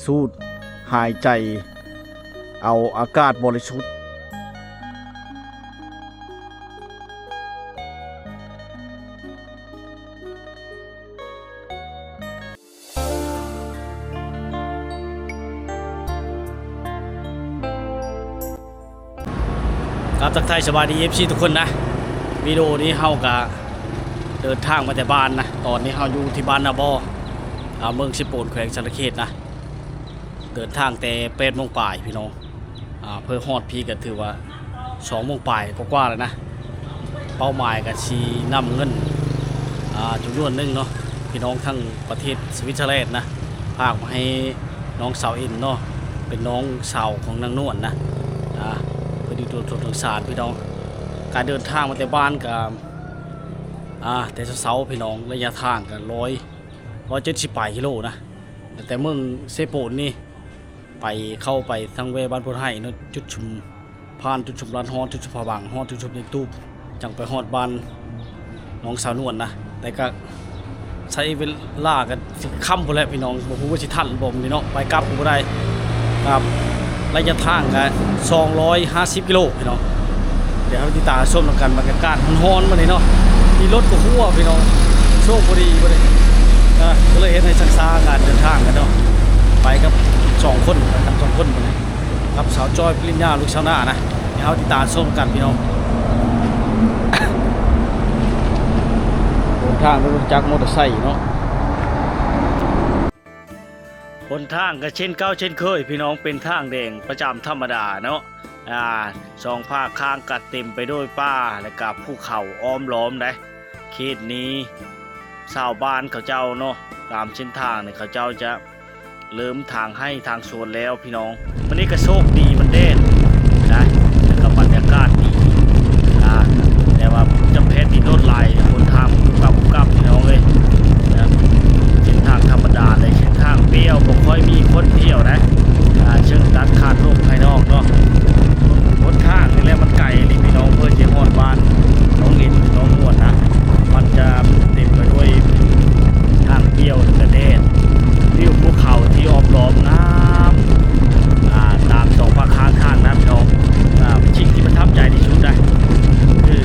ສູດຫາຍໃຈເອົາອາກາດບໍລິສຸດ. ກາບທັກທາຍສະບາຍດີ ເອັຟຊີ ທຸກຄົນນະ. ວິດີໂອນີ້ເຮົາກະເດີນທາງມາແຕ່ບ້ານນະ. ຕອນນີ້ເຮົາຢູ່ທີ່ບ້ານນາບໍ່ ອາ ເມືອງເຊໂປນ ແຂວງສະຫວັນນະເຂດນະ. ເດີນທາງແຕ່ແປດໂມງປາຍພີ່ນ້ອງ ອາ ເພື່ອຮອດພີ້ກະຖືວ່າສອງໂມງປາຍກວ່າໆແລ້ວນະ. ເປົ້າໝາຍກະຊິນຳເງິນ ອາ ຈຳນວນໜຶ່ງເນາະ ພີ່ນ້ອງທາງປະເທດສະວິດເຊີແລນນະ ຝາກມາໃຫ້ນ້ອງສາວເອັນເນາະ ເປັນນ້ອງສາວຂອງນາງນວນນະ ອາ ເພື່ອດີຕໍ່ສົງສານພີ່ນ້ອງ. ການເດີນທາງມາແຕ່ບ້ານກະ ອາ ແຕ່ເຊົ້າໆພີ່ນ້ອງ ໄລຍະທາງກະຮ້ອຍ ຮ້ອຍເຈັດສິບປາຍກິໂລນະ. ແຕ່ເມືອງເຊໂປນນີ້ ໄປ ເຂົ້າໄປທາງແວ່ບ້ານໂພນໄຮເນາະ ຈຸດຊຸມ ຜ່ານຈຸດຊຸມລາດຮອດ ຈຸດຊຸມພະບັງ ຮອດຈຸດຊຸມເຈັງຕູບ ຈັ່ງໄປຮອດບ້ານນ້ອງສາວນວນນະ. ແຕ່ກະໃຊ້ເວລາກະຊິຄ່ຳພຸ້ນແຫຼະພີ່ນ້ອງ ບໍ່ຮູ້ວ່າຊິທັນບໍ່ມື້ນີ້ເນາະ ໄປກັບກະບໍ່ໄດ້ ກະໄລຍະທາງກະສອງຮ້ອຍຫ້າສິບກິໂລພີ່ນ້ອງ. ດຽວເຮົາໄປຕິດຕາມຊົມນຳກັນ ບັນຍາກາດຮ້ອນໆມື້ນີ້ເນາະ ມີລົດກະຮົ່ວພີ່ນ້ອງ ໂຊກບໍ່ດີມື້ນີ້ ກະເລີຍເຮັດໃຫ້ຊ້າໆການເດີນທາງກັນເນາະ. ໄປກັບສອງຄົນ ໄປກັນສອງຄົນມື້ນີ້ ກັບສາວຈ້ອຍ ປະລິນຍາ ລູກຊາວນານະ. ດຽວເຮົາຕິດຕາມຊົມນຳກັນພີ່ນ້ອງ. ເດີນທາງໂດຍລົດຈັກມໍເຕີໄຊເນາະ. ຫົນທາງກະເຊັ່ນເກົ່າເຊັ່ນເຄີຍພີ່ນ້ອງ ເປັນທາງແດງປະຈຳທຳມະດາເນາະ. ອາ ສອງຟາກຂ້າງກະເຕັມໄປດ້ວຍປ່າ ແລະກະພູເຂົາອ້ອມລ້ອມໃດ໋. ເຂດນີ້ຊາວບ້ານເຂົາເຈົ້າເນາະ ຕາມເສັ້ນທາງນີ້ເຂົາເຈົ້າຈະເລີ່ມຖາງໄຮ່ຖາງສວນແລ້ວພີ່ນ້ອງ. ມື້ນີ້ກະໂຊກດີມັນແດດນະ ແລະກະບັນຍາກາດດີ ອາ ແຕ່ວ່າຈະແພດດິນໂລດຫຼາຍ ຫົນທາງກຸບກັບກຸບກັບພີ່ນ້ອງເອີຍ. ເສັ້ນທາງທຳມະດາເລີຍ ເສັ້ນທາງປ່ຽວ ບໍ່ຄ່ອຍມີຄົນທ່ຽວໃດ໋ ອາ ເຊິ່ງຕັດຂາດໂລກພາຍນອກເນາະ. ຫົນທາງນີ້ແຫຼະມັນໄກອີ່ຫຼີພີ່ນ້ອງ ເພື່ອຊິຮອດບ້ານນ້ອງເອັນ ນ້ອງນວນນະ ມັນຈະເຕັມໄປດ້ວຍທາງປ່ຽວ ແລະກະແດດ. ວິວພູເຂົາທີ່ອ້ອມລ້ອມງາມ ອາ ຕາມສອງຟາກຂ້າງທາງນະພີ່ນ້ອງ. ອາ ສິ່ງທີ່ປະທັບໃຈທີ່ສຸດນະ ຄື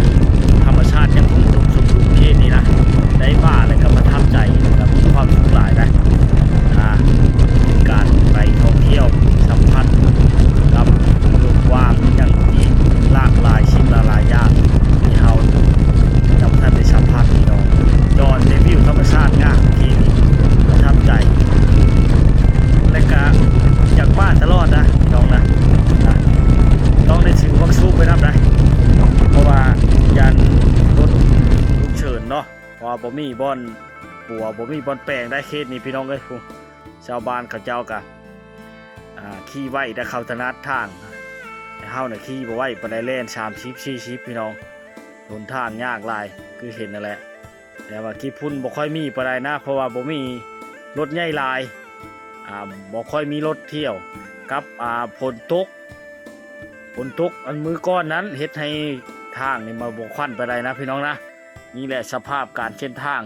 ທຳມະຊາດຍັງຄົງອຸດົມສົມບູນເຂດນີ້ນະ ໄດ້ມາແລ້ວກະປະທັບໃຈ ແລະກະມີຄວາມສຸກຫຼາຍນະ. ອາ ການໄປທ່ອງທ່ຽວສຳຜັດກັບໂລກກວ້າງ ຍັງອີກຫຼາກຫຼາຍສິ່ງຫຼາຍໆຢ່າງທີ່ເຮົາຍັງບໍ່ທັນໄດ້ສຳຜັດພີ່ນ້ອງ. ຍ້ອນແຕ່ວິວທຳມະຊາດງາມທີ່ນີ້ປະທັບໃຈ ແລະກະຢາກມາຕະຫຼອດນະພີ່ນ້ອງນະ. ອາ ຕ້ອງໄດ້ຖືບັກສູບໄປນຳໃດ໋ ເພາະວ່າຢ້ານລົດສຸກເສີນເນາະ ເພາະວ່າບໍ່ມີບ່ອນປົວ ບໍ່ມີບ່ອນແປງໃດ໋ເຂດນີ້ພີ່ນ້ອງເອີຍ. ຜູ້ ຊາວບ້ານເຂົາເຈົ້າກະ ອາ ຂີ່ໄວ ແຕ່ເຂົາຖະໜັດທາງ ແຕ່ເຮົານະຂີ່ບໍ່ໄວປານໃດ ແລ່ນສາມສິບ ສີ່ສິບພີ່ນ້ອງ. ຫົນທາງຍາກຫຼາຍຄືເຫັນນັ້ນແຫຼະ ແຕ່ວ່າຂີ້ຝຸ່ນບໍ່ຄ່ອຍມີປານໃດນະ ເພາະວ່າບໍ່ມີລົດໃຫຍ່ຫຼາຍ ອາ ບໍ່ຄ່ອຍມີລົດທ່ຽວ ກັບ ອາ ຝົນຕົກ ຝົນຕົກອັນມື້ກ່ອນນັ້ນ ເຮັດໃຫ້ທາງນີ້ມັນບໍ່ຂວັນປານໃດນະພີ່ນ້ອງນະ. ນີ້ແຫຼະສະພາບການເສັ້ນທາງ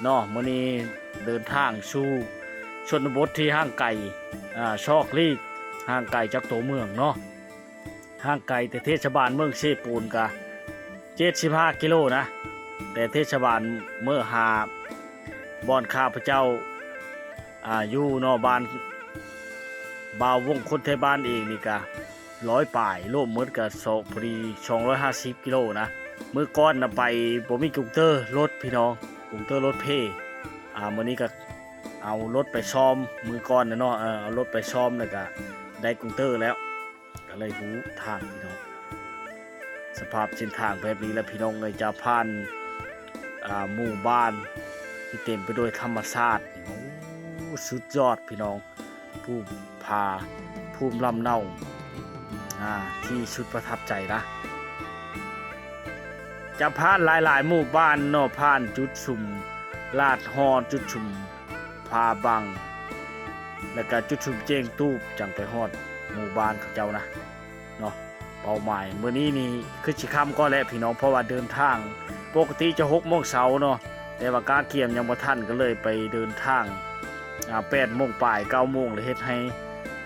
ເນາະ. ມື້ນີ້ເດີນທາງສູ່ຊົນນະບົດທີ່ຫ່າງໄກ ອາ ຊອກຫຼີກ ຫ່າງໄກຈາກຕົວເມືອງເນາະ ຫ່າງໄກແຕ່ເທດສະບານເມືອງເຊໂປນກະເຈັດສິບຫ້າກິໂລນະ. ແຕ່ເທດສະບານເມືອງຫາ ບ່ອນຂ້າພະເຈົ້າ ອາ ຢູ່ເນາະ ບ້ານບ່າວວົງ ຄົນໄທບ້ານເອງນີ້ກະ ຮ້ອຍປາຍ ລວມໝົດກະ ສ- ພໍດີສອງຮ້ອຍຫ້າສິບກິໂລນະ. ມື້ກ່ອນນະໄປບໍ່ມີກຸງເຕີລົດພີ່ນ້ອງ ກຸງເຕີລົດເພ. ອາ ມື້ນີ້ກະເອົາລົດໄປຊ້ອມ ມື້ກ່ອນນະເນາະ ເອົາລົດໄປຊ້ອມແລ້ວກະໄດ້ກຸງເຕີແລ້ວ ກະເລີຍຮູ້ທາງພີ່ນ້ອງ. ສະພາບເສັ້ນທາງແບບນີ້ແຫຼະພີ່ນ້ອງເອີຍ ຈະຜ່ານ ອາ ໝູ່ບ້ານທີ່ເຕັມໄປດ້ວຍທຳມະຊາດ. ໂອ້ ສຸດຍອດພີ່ນ້ອງ. ພູຜາ ພູມລຳເນົາ ອາ ທີ່ສຸດປະທັບໃຈນະ. ຈະຜ່ານຫຼາຍໆໝູ່ບ້ານເນາະ ຜ່ານຈຸດຊຸມລາດຮອດ ຈຸດຊຸມພາບັງ ແລ້ວກະຈຸດຊຸມເຈັງຕູບ ຈັ່ງໄປຮອດໝູ່ບ້ານເຂົາເຈົ້ານະເນາະ. ເປົ້າໝາຍມື້ນີ້ນີ້ຄືຊິຄ່ຳກ່ອນແຫຼະພີ່ນ້ອງ ເພາະວ່າເດີນທາງ ປົກກະຕິຈະຫົກໂມງເຊົ້າເນາະ ແຕ່ວ່າກະກຽມຍັງບໍ່ທັນ ກະເລີຍໄປເດີນທາງ ອ່າ ແປດໂມງປາຍ ເກົ້າໂມງ ແລ້ວເຮັດໃຫ້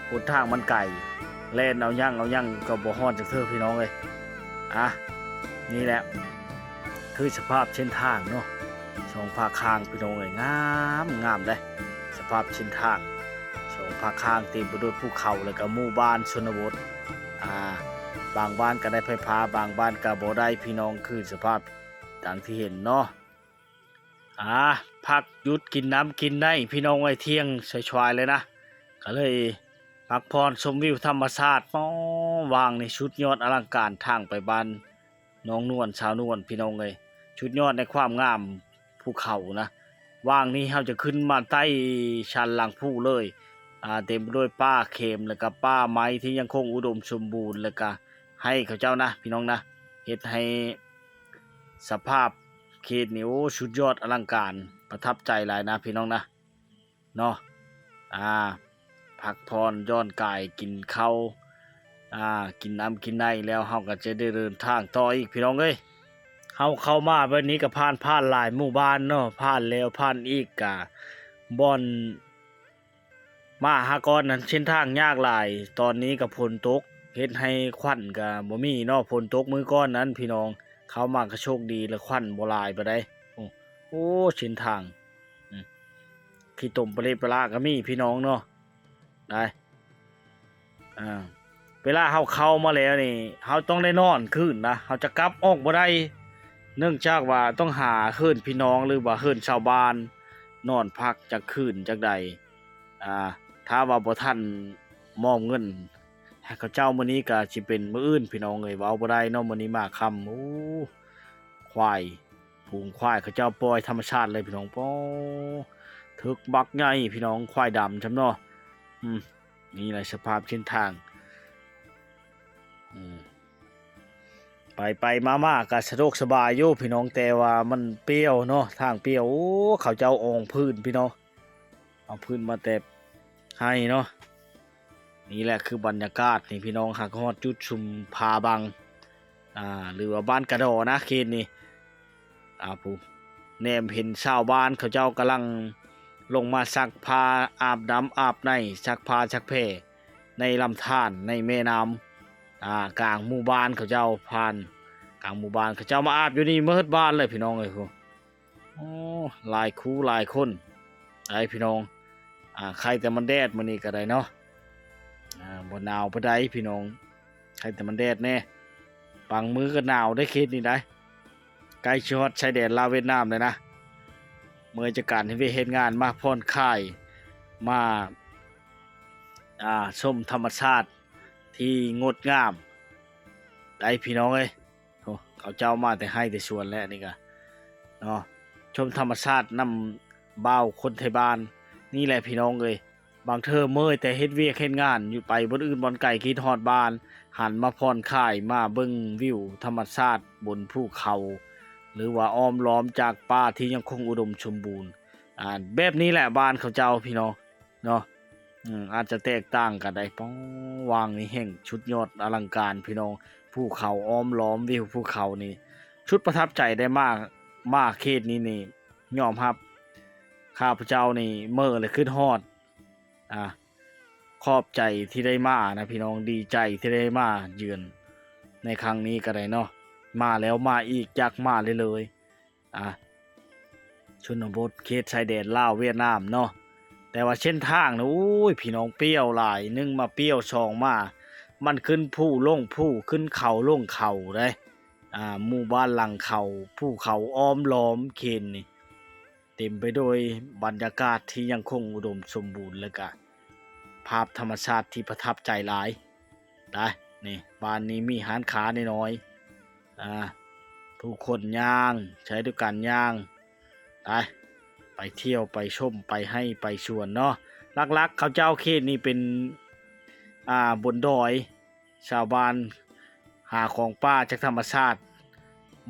ຫົນທາງມັນໄກ ແລ່ນເອົາຫຍັງເອົາຫຍັງກໍບໍ່ຮອດຈັກເທື່ອພີ່ນ້ອງເອີຍ. ອ່າ ນີ້ແຫຼະຄືສະພາບເສັ້ນທາງເນາະ ສອງພາກຂ້າງພີ່ນ້ອງເອີຍ ງາມ ງາມເດ້. ສະພາບເສັ້ນທາງສອງພາກຂ້າງເຕັມໄປດ້ວຍພູເຂົາ ແລ້ວກໍໝູ່ບ້ານຊົນນະບົດ. ອ່າ ບາງບ້ານກໍໄດ້ໄຟຟ້າ ບາງບ້ານກໍບໍ່ໄດ້ພີ່ນ້ອງ ຄືສະພາບດັ່ງທີ່ເຫັນເນາະ. ອ່າ ພັກຢຸດກິນນ້ຳກິນໃນພີ່ນ້ອງເອີຍ ທ່ຽງສວາຍໆເລີຍນະ ກໍເລີຍພັກຜ່ອນຊົມວິວທຳມະຊາດ. ປ້ອ ວ່າງນີ້ສຸດຍອດອະລັງການ ທາງໄປບ້ານນ້ອງນວນ ຊາວນວນ ພີ່ນ້ອງເອີຍ ສຸດຍອດໃນຄວາມງາມພູເຂົານະ. ວ່າງນີ້ເຮົາຈະຂຶ້ນມາໃຕ້ຊັນຫຼັງພູເລີຍ ອ່າ ເຕັມໄປດ້ວຍປ່າເຂັມ ແລ້ວກໍປ່າໄມ້ທີ່ຍັງຄົງອຸດົມສົມບູນ ແລ້ວກໍໄຮ່ເຂົາເຈົ້ານະພີ່ນ້ອງນະ ເຮັດໃຫ້ ສະພາບເຂດນີ້ ໂອ້ ສຸດຍອດອະລັງການ ປະທັບໃຈຫຼາຍນະພີ່ນ້ອງນະ ເນາະ. ອ່າ ພັກຜ່ອນຢ່ອນກາຍ ກິນເຂົ້າ ອ່າ ກິນນ້ຳກິນໃນແລ້ວ ເຮົາກໍຈະໄດ້ເດີນທາງຕໍ່ອີກພີ່ນ້ອງເອີຍ. ເຮົາເຂົ້າມາແບບນີ້ກໍຜ່ານ ຜ່ານຫຼາຍໝູ່ບ້ານເນາະ ຜ່ານແລ້ວຜ່ານອີກ ກະບ່ອນ ມາຫາກ່ອນນັ້ນເສັ້ນທາງຍາກຫຼາຍ ຕອນນີ້ກໍຝົນຕົກ ເຮັດໃຫ້ຂວັນກໍບໍ່ມີເນາະ. ຝົນຕົກມື້ກ່ອນນັ້ນພີ່ນ້ອງ ເຂົ້າມາກໍໂຊກດີ ແລ້ວຂວັນບໍ່ຫຼາຍປານໃດ. ໂອ້ ໂອ້ ເສັ້ນທາງ ອືມ ຂີ້ຕົມປະເລປະລາກໍມີພີ່ນ້ອງເນາະ ໄດ້ ອ່າ ເວລາເຮົາເຂົ້າມາແລ້ວນີ້ ເຮົາຕ້ອງໄດ້ນອນຄືນນະ ເຮົາຈະກັບອອກບໍ່ໄດ້ ເນື່ອງຈາກວ່າຕ້ອງຫາເຮືອນພີ່ນ້ອງ ຫຼືວ່າເຮືອນຊາວບ້ານນອນພັກຈັກຄືນຈັກໃດ. ອ່າ ຖ້າວ່າບໍ່ທັນມອບເງິນໃຫ້ເຂົາເຈົ້າມື້ນີ້ ກໍຊິເປັນມື້ອື່ນພີ່ນ້ອງເອີຍ ເວົ້າບໍ່ໄດ້ເນາະ. ມື້ນີ້ມາຄ່ຳ ໂອ້ ຄວາຍ ຝູງຄວາຍເຂົາເຈົ້າປ່ອຍທຳມະຊາດເລີຍພີ່ນ້ອງ. ປ້ອ ເຖິກບັກໃຫຍ່ພີ່ນ້ອງ ຄວາຍດຳຊ່ຳເນາະ. ອືມ ນີ້ແຫຼະສະພາບເສັ້ນທາງ ອືມ ໄປໆມາໆກໍສະດວກສະບາຍຢູ່ພີ່ນ້ອງ ແຕ່ວ່າມັນປ່ຽວເນາະ ທາງປ່ຽວ. ໂອ້ ເຂົາເຈົ້າອອງພື້ນພີ່ນ້ອງ ເອົາພື້ນມາແຕ່ໄຮ່ເນາະ. ນີ້ແຫຼະຄືບັນຍາກາດນີ້ພີ່ນ້ອງ ຫາກຮອດຈຸດຊຸມຜາບັງ ອ່າ ຫຼືວ່າບ້ານກະດໍນະ ເຂດນີ້. ອ່າ ຜູ້ ແນມເຫັນຊາວບ້ານເຂົາເຈົ້າກຳລັງລົງມາຊັກຜ້າ ອາບນ້ຳອາບໃນ ຊັກຜ້າຊັກແພໃນລຳທານ ໃນແມ່ນ້ຳ ອ່າ ກາງໝູ່ບ້ານເຂົາເຈົ້າ ຜ່ານກາງໝູ່ບ້ານ ເຂົາເຈົ້າມາອາບຢູ່ນີ້ໝົດບ້ານເລີຍພີ່ນ້ອງເອີຍ. ໂອ້ ຫຼາຍຄູ່ຫຼາຍຄົນໄດ໋ພີ່ນ້ອງ. ອ່າ ໄຄແຕ່ມັນແດດມື້ນີ້ກໍໄດ້ເນາະ ອ່າ ບໍ່ໜາວປານໃດພີ່ນ້ອງ ໄຄແຕ່ມັນແດດແດ່. ບາງມື້ກໍໜາວໄດ໋ເຂດນີ້ໄດ໋ ໃກ້ຊິຮອດຊາຍແດນລາວຫວຽດນາມແລ້ວນະ. ເມື່ອຍຈາກການເຮັດວຽກເຮັດງານ ມາຜ່ອນຄາຍ ມາ ອ່າ ຊົມທຳມະຊາດທີ່ງົດງາມໄດ໋ພີ່ນ້ອງເອີຍ. ໂອ້ ເຂົາເຈົ້າມາແຕ່ໄຮ່ແຕ່ສວນແຫຼະນີ້ກະເນາະ ຊົມທຳມະຊາດນຳບ່າວຄົນໄທບ້ານນີ້ແຫຼະພີ່ນ້ອງເອີຍ. ບາງເທື່ອເມື່ອຍແຕ່ເຮັດວຽກເຮັດງານຢູ່ ໄປບ່ອນອື່ນບ່ອນໄກ ຄິດຮອດບ້ານ ຫັນມາຜ່ອນຄາຍ ມາເບິ່ງວິວທຳມະຊາດບົນພູເຂົາ ຫຼືວ່າອ້ອມລ້ອມຈາກປ່າທີ່ຍັງຄົງອຸດົມສົມບູນ. ອ່າ ແບບນີ້ແຫຼະບ້ານເຂົາເຈົ້າພີ່ນ້ອງເນາະ. ອືມ ອາດຈະແຕກຕ່າງກັນໄດ໋. ປ້ອ ວ່າງນີ້ແຮ່ງສຸດຍອດອະລັງການພີ່ນ້ອງ ພູເຂົາອ້ອມລ້ອມ ວິວພູເຂົານີ້ສຸດປະທັບໃຈໄດ໋. ມາ ມາເຂດນີ້ນີ້ຍອມຮັບ ຂ້າພະເຈົ້ານີ້ເມີ້ແລະຄຶດຮອດ. ອ່າ ຂອບໃຈທີ່ໄດ້ມານະພີ່ນ້ອງ ດີໃຈທີ່ໄດ້ມາເຢືອນໃນຄັ້ງນີ້ກໍໄດ້ເນາະ. ມາແລ້ວມາອີກ ຢາກມາເລື້ອຍໆ. ອ່າ ຊົນນະບົດເຂດຊາຍແດນລາວຫວຽດນາມເນາະ. ແຕ່ວ່າເສັ້ນທາງນະ ໂອ້ຍ ພີ່ນ້ອງ ປ່ຽວຫຼາຍ ໜຶ່ງມາປ່ຽວ ສອງມາ ມັນຂຶ້ນພູລົງພູ ຂຶ້ນເຂົາລົງເຂົາເດ້. ອ່າ ໝູ່ບ້ານຫຼັງເຂົາ ພູເຂົາອ້ອມລ້ອມເຂດນີ້ ເຕັມໄປໂດຍບັນຍາກາດທີ່ຍັງຄົງອຸດົມສົມບູນ ແລະກະພາບທຳມະຊາດທີ່ປະທັບໃຈຫຼາຍ. ໄດ້ ນີ້ ບ້ານນີ້ມີຮ້ານຄ້ານ້ອຍໆ ອ່າ ຜູ້ຄົນຍ່າງ ໃຊ້ດ້ວຍການຍ່າງ ໄປ ໄປທ່ຽວ ໄປຊົມ ໄປໄຮ່ໄປສວນເນາະ. ຫຼັກໆ ເຂົາເຈົ້າເຂດນີ້ເປັນ ອ່າ ບົນດອຍ ຊາວບ້ານຫາຂອງປ່າຈາກທຳມະຊາດ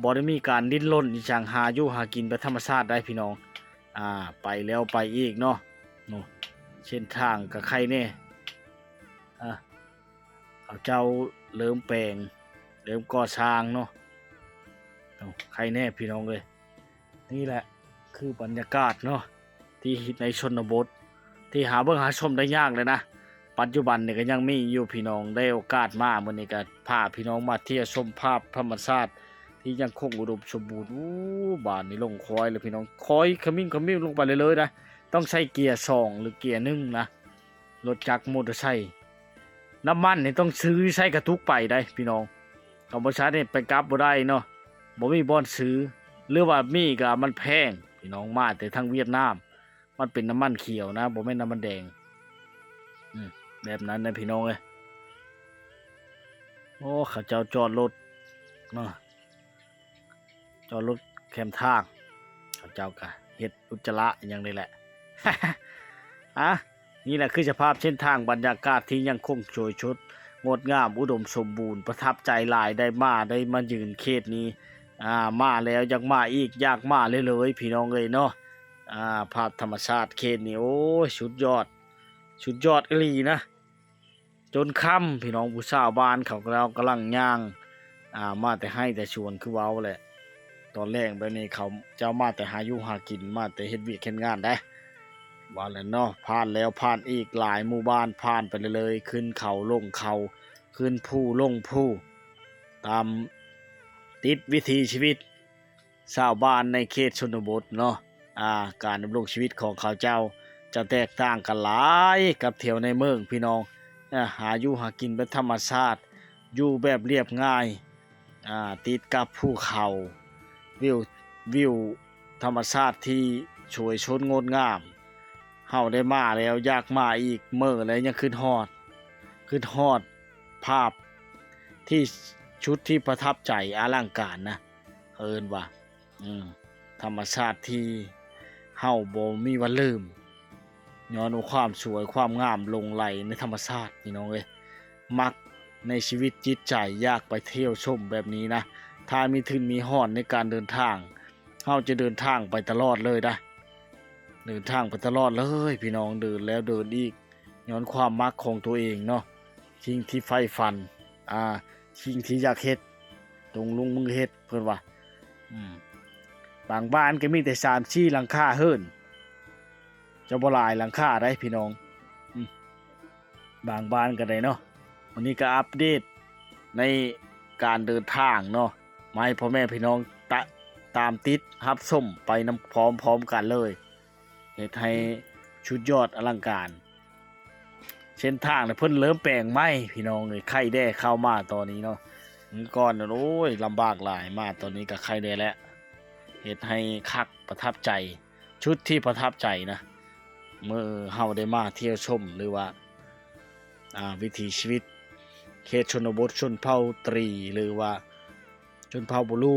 ບໍ່ໄດ້ມີການດີ້ນລົນອີ່ຫຍັງ ຫາຢູ່ຫາກິນແບບທຳມະຊາດໄດ້ພີ່ນ້ອງ. ອ່າ ໄປແລ້ວໄປອີກເນາະ. ໂອ້ ເສັ້ນທາງກໍໄຄແດ່ ອ່າ ເຂົາເຈົ້າເລີ່ມແປງ ເລີ່ມກໍ່ສ້າງເນາະ. ໂອ້ ໄຄແດ່ພີ່ນ້ອງເອີຍ. ນີ້ແຫຼະຄືບັນຍາກາດເນາະ ທີ່ໃນຊົນນະບົດ ທີ່ຫາເບິ່ງຫາຊົມໄດ້ຍາກເລີຍນະ. ປັດຈຸບັນນີ້ກໍຍັງມີຢູ່ພີ່ນ້ອງ, ໄດ້ໂອກາດມາມື້ນີ້ກໍພາພີ່ນ້ອງມາທ່ຽວຊົມພາບທຳມະຊາດທີ່ຍັງຄົງອຸດົມສົມບູນ. ໂອ້ ບາດນີ້ລົງຄອຍແລ້ວພີ່ນ້ອງ, ຄອຍຂະມິ້ງຂະມິ້ງລົງໄປເລື້ອຍໆນະ, ຕ້ອງໃຊ້ເກຍສອງ ຫຼື ເກຍໜຶ່ງນະ ລົດຈັກມໍເຕີໄຊ. ນ້ຳມັນນີ້ຕ້ອງຊື້ໃສ່ກະຕຸກໄປໄດ໋ພີ່ນ້ອງ, ທຳມະຊາດນີ້ໄປກັບບໍ່ໄດ້ເນາະ, ບໍ່ມີບ່ອນຊື້ ຫຼືວ່າມີກໍມັນແພງພີ່ນ້ອງ, ມາແຕ່ທາງຫວຽດນາມ. ມັນເປັນນ້ຳມັນຂຽວນະ, ບໍ່ແມ່ນນ້ຳມັນແດງ. ອືມ ແບບນັ້ນນະພີ່ນ້ອງເອີຍ. ໂອ້ ເຂົາເຈົ້າຈອດລົດເນາະ, ຈອດລົດແຄມທາງ, ເຂົາເຈົ້າກະເຮັດອຸດຈະລະອີ່ຫຍັງນີ້ແຫຼະ. ອາ ນີ້ແຫຼະຄືສະພາບເສັ້ນທາງ, ບັນຍາກາດທີ່ຍັງຄົງສວຍສົດງົດງາມ ອຸດົມສົມບູນ, ປະທັບໃຈຫຼາຍ, ໄດ້ມາ ໄດ້ມາຢືນເຂດນີ້. ອາ ມາແລ້ວຢາກມາອີກ, ຢາກມາເລື້ອຍໆ ພີ່ນ້ອງເອີຍເນາະ. ອາ ພາບທຳມະຊາດເຂດນີ້ ໂອ້ຍ ສຸດຍອດ ສຸດຍອດອີ່ຫຼີນະ. ຈົນຄ່ຳ ພີ່ນ້ອງ, ຜູ້ຊາວບ້ານເຂົາກໍກຳລັງຍ່າງ ອາ ມາແຕ່ໄຮ່ແຕ່ສວນ ຄືເວົ້າແຫຼະ. ຕອນແລງແບບນີ້ເຂົາເຈົ້າມາແຕ່ຫາຢູ່ຫາກິນ, ມາແຕ່ເຮັດວຽກເຮັດງານໄດ໋. ວ່າແລ້ວເນາະ, ຜ່ານແລ້ວຜ່ານອີກ, ຫຼາຍໝູ່ບ້ານ, ຜ່ານໄປເລື້ອຍໆ, ຂຶ້ນເຂົາລົງເຂົາ, ຂຶ້ນພູລົງພູ, ຕາມ ຕິດວິຖີຊີວິດຊາວບ້ານໃນເຂດຊົນນະບົດເນາະ. ອາ ການດຳລົງຊີວິດຂອງເຂົາເຈົ້າຈະແຕກຕ່າງກັນຫຼາຍກັບແຖວໃນເມືອງ ພີ່ນ້ອງ. ອາ ຫາຢູ່ຫາກິນແບບທຳມະຊາດ, ຢູ່ແບບລຽບງ່າຍ, ອາ ຕິດກັບພູເຂົາ, ວິວ ວິວທຳມະຊາດທີ່ສວຍສົດງົດງາມ. ເຮົາໄດ້ມາແລ້ວຢາກມາອີກ, ເມີແລ້ວຍັງຄິດຮອດ, ຄິດຮອດພາບທີ່ ຊຸດທີ່ປະທັບໃຈອະລັງການນະ. ເອີ້ນວ່າ ອືມ ທຳມະຊາດທີ່ເຮົາບໍ່ມີວັນລືມ, ຍ້ອນວ່າຄວາມສວຍຄວາມງາມຫຼົງໄຫຼໃນທຳມະຊາດ ພີ່ນ້ອງເອີຍ. ມັກໃນຊີວິດຈິດໃຈ, ຢາກໄປທ່ຽວຊົມແບບນີ້ນະ. ຖ້າມີທຶນມີຮອນໃນການເດີນທາງ, ເຮົາຈະເດີນທາງໄປຕະຫຼອດເລີຍນະ, ເດີນທາງໄປຕະຫຼອດເລີຍ ພີ່ນ້ອງ, ເດີນແລ້ວເດີນອີກ, ຍ້ອນຄວາມມັກຂອງຕົວເອງເນາະ, ສິ່ງທີ່ໃຝ່ຝັນ, ອາ ສິ່ງທີ່ຢາກເຮັດ, ຕົງລົງມືເຮັດ ເພິ່ນວ່າ. ອືມ ບາງບ້ານກໍມີແຕ່ສາມສີ່ຫຼັງຄາເຮືອນ, ຈະບໍ່ຫຼາຍຫຼັງຄາໃດ໋ພີ່ນ້ອງ. ອືມ ບາງບ້ານກໍໄດ້ເນາະ. ວັນນີ້ກໍອັບເດດໃນການເດີນທາງເນາະ, ມາໃຫ້ພໍ່ແມ່ພີ່ນ້ອງຕະ ຕາມຕິດຮັບຊົມໄປນຳພ້ອມໆກັນເລີຍ. ເຮັດໃຫ້ສຸດຍອດອະລັງການ. ເສັ້ນທາງນີ້ເພິ່ນເລີ່ມແປງໃໝ່ ພີ່ນ້ອງເອີຍ, ໄຂ່ແດ່ເຂົ້າມາຕອນນີ້ເນາະ. ມື້ກ່ອນນັ້ນ ໂອ້ຍ ລຳບາກຫຼາຍ, ມາຕອນນີ້ກໍໄຂ່ແດ່ແລ້ວ. ເຮັດໃຫ້ຄັກ ປະທັບໃຈ, ຊຸດທີ່ປະທັບໃຈນະ ເມື່ອເຮົາໄດ້ມາທ່ຽວຊົມ ຫຼືວ່າ ອາ ວິຖີຊີວິດເຂດຊົນນະບົດ ຊົນເຜົ່າຕະຫຼີ ຫຼືວ່າຊົນເຜົ່າບູລູ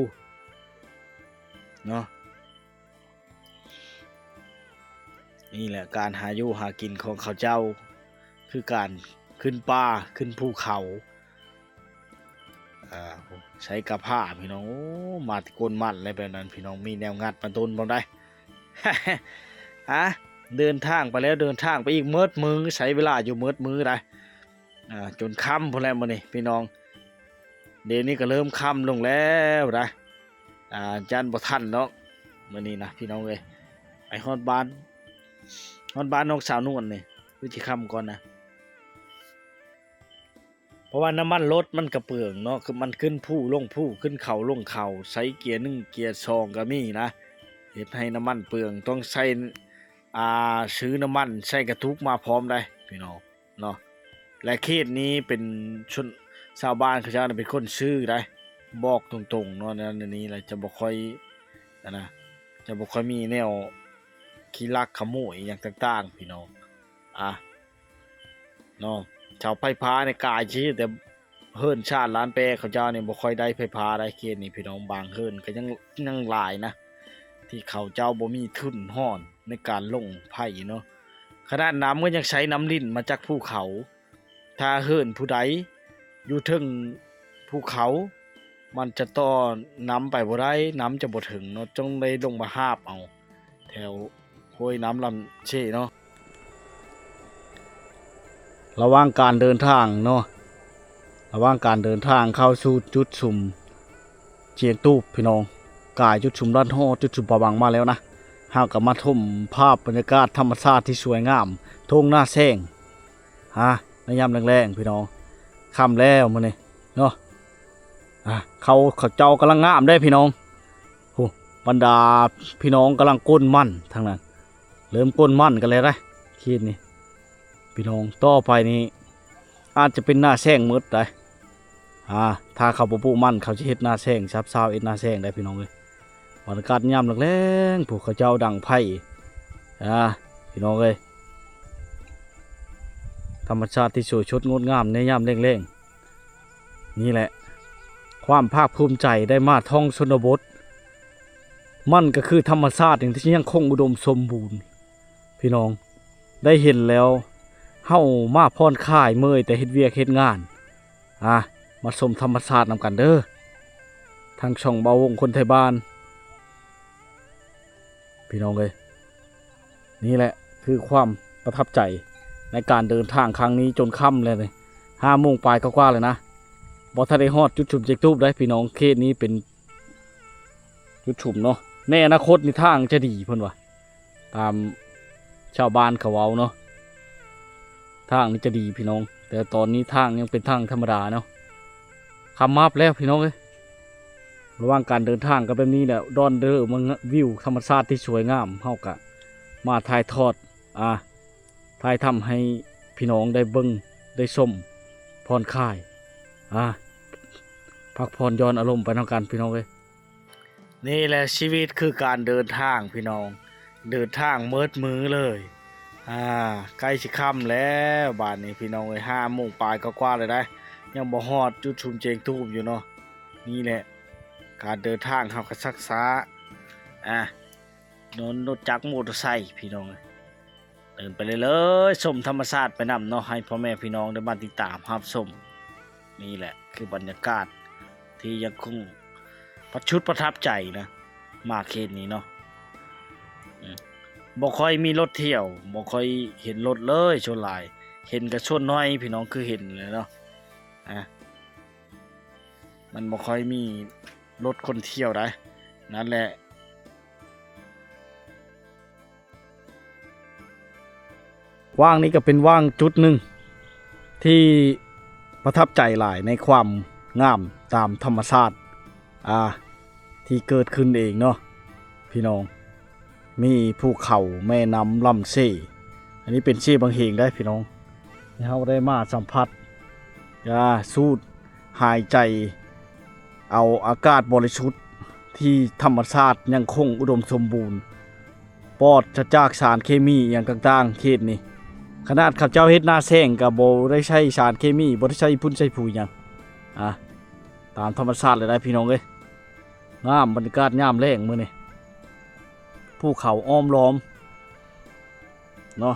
ເນາະ. ນີ້ແຫຼະການຫາຢູ່ຫາກິນຂອງເຂົາເຈົ້າ, ຄືການຂຶ້ນປ່າ ຂຶ້ນພູເຂົາ. ອາ ໃຊ້ກະພ້າພີ່ນ້ອງ. ໂອ້ ມາແຕ່ກົ້ນມັນແລ້ວແບບນັ້ນ ພີ່ນ້ອງ, ມີແນວງັດມາດົນພ້ອມໄດ໋. ອາ ເດີນທາງໄປແລ້ວ ເດີນທາງໄປອີກໝົດມື້, ໃຊ້ເວລາຢູ່ໝົດມື້ໄດ໋. ອາ ຈົນຄ່ຳພຸ້ນແຫຼະມື້ນີ້ ພີ່ນ້ອງ. ດຽວນີ້ກໍເລີ່ມຄ່ຳລົງແລ້ວນະ. ອາ ຢ້ານບໍ່ທັນດອກມື້ນີ້ນະ ພີ່ນ້ອງເອີຍ. ໄປຮອດບ້ານ ຮອດບ້ານນ້ອງສາວນວນນີ້ ຄືຊິຄ່ຳກ່ອນນະ. ເພາະວ່ານ້ຳມັນລົດມັນກະເປືອງເນາະ, ຄືມັນຂຶ້ນພູລົງພູ ຂຶ້ນເຂົາລົງເຂົາ, ໃຊ້ເກຍໜຶ່ງເກຍສອງກໍມີນະ, ເຮັດໃຫ້ນ້ຳມັນເປືອງ. ຕ້ອງໃຊ້ ອ່າ ຊື້ນ້ຳມັນໃສ່ກະຕຸກມາພ້ອມໄດ໋ ພີ່ນ້ອງເນາະ. ແລະ ເຂດນີ້ເປັນຊົນ ຊາວບ້ານເຂົາເຈົ້າເປັນຄົນຊື້ໄດ໋, ບອກຕົງໆເນາະ. ແນວນີ້ລະຈະບໍ່ຄ່ອຍ ອັນນະ ຈະບໍ່ຄ່ອຍມີແນວຂີ້ລັກຂະໂມຍອີ່ຫຍັງຕ່າງໆ ພີ່ນ້ອງ. ອາ ເນາະ ເສົາໄຟຟ້ານີ້ກາຍຊິ ແຕ່ເຮືອນຊານລ້ານແປເຂົາເຈົ້ານີ້ບໍ່ຄ່ອຍໄດ້ໄຟຟ້າໄດ໋ ເຂດນີ້ ພີ່ນ້ອງ. ບາງເຮືອນກໍຍັງ ຍັງຫຼາຍນະ ທີ່ເຂົາເຈົ້າບໍ່ມີທຶນຮອນໃນການລົງໄຟເນາະ. ຂະໜາດນ້ຳກໍຍັງໃຊ້ນ້ຳລິນມາຈາກພູເຂົາ. ຖ້າເຮືອນຜູ້ໃດຢູ່ເທິງພູເຂົາ ມັນຈະຕໍ່ນ້ຳໄປບໍ່ໄດ້, ນ້ຳຈະບໍ່ເຖິງເນາະ, ຕ້ອງໄດ້ລົງມາຫາບເອົາແຖວຫ້ວຍນ້ຳລຳເຊເນາະ. ລະຫວ່າງການເດີນທາງເນາະ, ລະຫວ່າງການເດີນທາງເຂົ້າສູ່ຈຸດຊຸມ ຈຽງຕູບ ພີ່ນ້ອງ, ກາຍຈຸດຊຸມລັດຮອດຈຸດຊຸມປະວັງມາແລ້ວນະ. ເຮົາກໍມາຊົມພາບບັນຍາກາດທຳມະຊາດທີ່ສວຍງາມ ທົ່ງນາແຊງ ຮະ ໃນຍາມແລງໆ ພີ່ນ້ອງ. ຄ່ຳແລ້ວມື້ນີ້ເນາະ ອາ ເຂົາ ເຂົາເຈົ້າກຳລັງງາມເດ້ພີ່ນ້ອງ. ໂອ້ ບັນດາພີ່ນ້ອງກຳລັງໂກນມັນທາງນັ້ນ ເລີ່ມໂກນມັນກັນແລ້ວເດ້ ເຂດນີ້ ພີ່ນ້ອງ. ຕໍ່ໄປນີ້ອາດຈະເປັນນາແຊງໝົດໄດ໋ ອາ ຖ້າເຂົາບໍ່ປູກມັນ ເຂົາຈະເຮັດນາແຊງ ຊາວເຮັດນາແຊງໄດ໋ ພີ່ນ້ອງເອີຍ. ບັນຍາກາດຍາມແລງໆ ພວກເຂົາເຈົ້າດັງໄຟ ອາ ພີ່ນ້ອງເອີຍ ທຳມະຊາດທີ່ສວຍສົດງົດງາມໃນຍາມແລງໆ. ນີ້ແຫຼະ ຄວາມພາກພູມໃຈໄດ້ມາທ່ອງຊົນນະບົດ ມັນກໍຄືທຳມະຊາດທີ່ຍັງຄົງອຸດົມສົມບູນ ພີ່ນ້ອງ. ໄດ້ເຫັນແລ້ວ ເຮົາມາຜ່ອນຄາຍເມື່ອຍແຕ່ເຮັດວຽກເຮັດງານ ອາ ມາຊົມທຳມະຊາດນຳກັນເດີ ທາງຊ່ອງເບົາວົງຄົນໄທບ້ານ ພີ່ນ້ອງເອີຍ. ນີ້ແຫຼະຄືຄວາມປະທັບໃຈໃນການເດີນທາງຄັ້ງນີ້ ຈົນຄ່ຳແລ້ວນີ້ ຫ້າໂມງປາຍກວ່າໆ ແລ້ວນະ ບໍ່ທັນໄດ້ຮອດຈຸດຊຸມເຈັງທູບໄດ໋ ພີ່ນ້ອງ. ເຂດນີ້ເປັນຈຸດຊຸມເນາະ ໃນອະນາຄົດນີ້ທາງຈະດີ ເພິ່ນວ່າ ຕາມຊາວບ້ານເຂົາເວົ້າເນາະ ທາງນີ້ຈະດີພີ່ນ້ອງ. ແຕ່ຕອນນີ້ທາງຍັງເປັນທາງທຳມະດາເນາະ ຄ່ຳມາບແລ້ວພີ່ນ້ອງເອີຍ. ລະຫວ່າງການເດີນທາງກໍແບບນີ້ແຫຼະ ດອນເດີ ເບິ່ງວິວທຳມະຊາດທີ່ສວຍງາມ ເຮົາກະມາຖ່າຍທອດ ອາ ຖ່າຍທຳໃຫ້ພີ່ນ້ອງໄດ້ເບິ່ງໄດ້ຊົມ ຜ່ອນຄາຍ ອາ ພັກຜ່ອນຢ່ອນອາລົມໄປນຳກັນ ພີ່ນ້ອງເອີຍ. ນີ້ແຫຼະຊີວິດຄືການເດີນທາງພີ່ນ້ອງ ເດີນທາງເໝິດມື້ເລີຍ ອາ ໃກ້ຊິຄ່ຳແລ້ວບາດນີ້ພີ່ນ້ອງເອີຍ ຫ້າໂມງປາຍກວ່າໆ ແລ້ວໄດ໋ ຍັງບໍ່ຮອດຈຸດຊຸມເຈັງທູບຢູ່ເນາະ. ນີ້ແຫຼະການເດີນທາງເຮົາກໍຊັກຊ້າ ອາ ໂດນລົດຈັກໂມເຕີໄຊພີ່ນ້ອງເອີຍ. ເດີນໄປເລື້ອຍໆ ຊົມທຳມະຊາດໄປນຳເນາະ ໃຫ້ພໍ່ແມ່ພີ່ນ້ອງໄດ້ມາຕິດຕາມຮັບຊົມ. ນີ້ແຫຼະຄືບັນຍາກາດທີ່ຍັງຄົງປະຊຸດປະທັບໃຈນະ ມາເຂດນີ້ເນາະ ອືມ ບໍ່ຄ່ອຍມີລົດທ່ຽວ ບໍ່ຄ່ອຍເຫັນລົດເລີຍ ສ່ວນຫຼາຍເຫັນກໍສ່ວນໜ້ອຍ ພີ່ນ້ອງຄືເຫັນແຫຼະເນາະ ອາ ມັນບໍ່ຄ່ອຍມີລົດຄົນທ່ຽວໃດ໋ ນັ້ນແຫຼະ. ຫວ່າງນີ້ກໍເປັນຫວ່າງຈຸດໜຶ່ງທີ່ປະທັບໃຈຫຼາຍໃນຄວາມງາມຕາມທຳມະຊາດ ອາ ທີ່ເກີດຂຶ້ນເອງເນາະພີ່ນ້ອງ. ມີພູເຂົາ ແມ່ນ້ຳລຳເຊ ອັນນີ້ເປັນເຊບັງເຮງໄດ໋ພີ່ນ້ອງ ທີ່ເຮົາໄດ້ມາສຳຜັດ ອາ ສູດຫາຍໃຈເອົາອາກາດບໍລິສຸດ ທີ່ທຳມະຊາດຍັງຄົງອຸດົມສົມບູນ ປອດຈະຈາກສານເຄມີຫຍັງຕ່າງໆ ເຂດນີ້ ຂະໜາດເຂົາເຈົ້າເຮັດນາແຊງກໍບໍ່ໄດ້ໃຊ້ສານເຄມີ ບໍ່ໄດ້ໃຊ້ຝຸ່ນໃຊ້ຝຸ່ນຫຍັງ ອາ ຕາມທຳມະຊາດເລີຍໄດ໋ພີ່ນ້ອງເອີຍ. ງາມບັນຍາກາດຍາມແລງມື້ນີ້ ພູເຂົາອ້ອມລ້ອມເນາະ.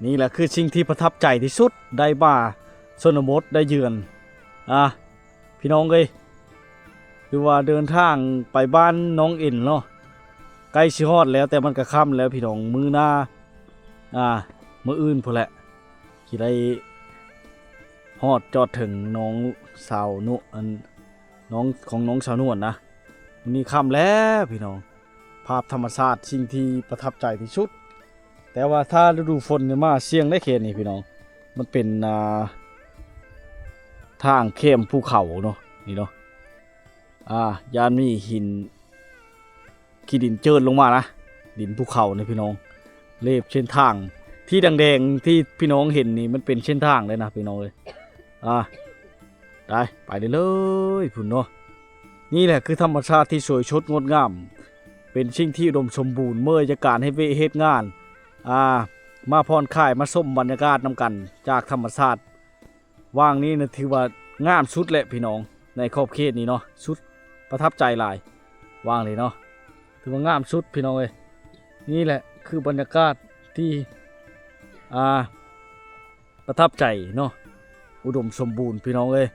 ນີ້ແຫຼະຄືສິ່ງທີ່ປະທັບໃຈທີ່ສຸດ ໄດ້ມາຊົນນະບົດ ໄດ້ເຢືອນ ອາ ພີ່ນ້ອງເອີຍ ຄືວ່າເດີນທາງໄປບ້ານໜອງເອັນເນາະ ໃກ້ຊິຮອດແລ້ວ ແຕ່ມັນກໍຄ່ຳແລ້ວພີ່ນ້ອງ. ມື້ໜ້າ ອາ ມື້ອື່ນພຸ້ນແຫຼະ ຊິໄດ້ຮອດຈອດເຖິງໜອງສາວນຸ ອັນ ໜອງ ຂອງໜອງສາວນວນນະ. ມື້ນີ້ຄ່ຳແລ້ວພີ່ນ້ອງ ພາບທຳມະຊາດ ສິ່ງທີ່ປະທັບໃຈທີ່ສຸດ. ແຕ່ວ່າຖ້າລະດູຝົນນີ້ມາສ່ຽງໄດ໋ເຂດນີ້ພີ່ນ້ອງ ມັນເປັນ ອ່າ ທາງແຄມພູເຂົາເນາະ ນີ້ເນາະ ອ່າ ຢ້ານມີຫີນ ຂີ້ດິນເຈີດລົງມານະ ດິນພູເຂົານີ້ພີ່ນ້ອງ. ເລບເສັ້ນທາງທີ່ແດງໆ ທີ່ພີ່ນ້ອງເຫັນນີ້ ມັນເປັນເສັ້ນທາງເລີຍນະພີ່ນ້ອງເອີຍ. ອ່າ ໄປ ໄປເລື້ອຍໆ ພຸ້ນເນາະ. ນີ້ແຫຼະຄືທຳມະຊາດທີ່ສວຍສົດງົດງາມ ເປັນສິ່ງທີ່ອຸດົມສົມບູນ ເມື່ອຈາກການເຮັດວຽກເຮັດງານ ອ່າ ມາຜ່ອນຄາຍ ມາຊົມບັນຍາກາດນຳກັນຈາກທຳມະຊາດ. ຫວ່າງນີ້ນະ ຖືວ່າງາມສຸດແຫຼະພີ່ນ້ອງ ໃນຂອບເຂດນີ້ເນາະ ສຸດ ປະທັບໃຈຫຼາຍ ຫວ່າງນີ້ເນາະ ຖືວ່າງາມສຸດພີ່ນ້ອງເອີຍ. ນີ້ແຫຼະຄືບັນຍາກາດທີ່ ອ່າ ປະທັບໃຈເນາະ ອຸດົມສົມບູນພີ່ນ້ອງເອີຍ.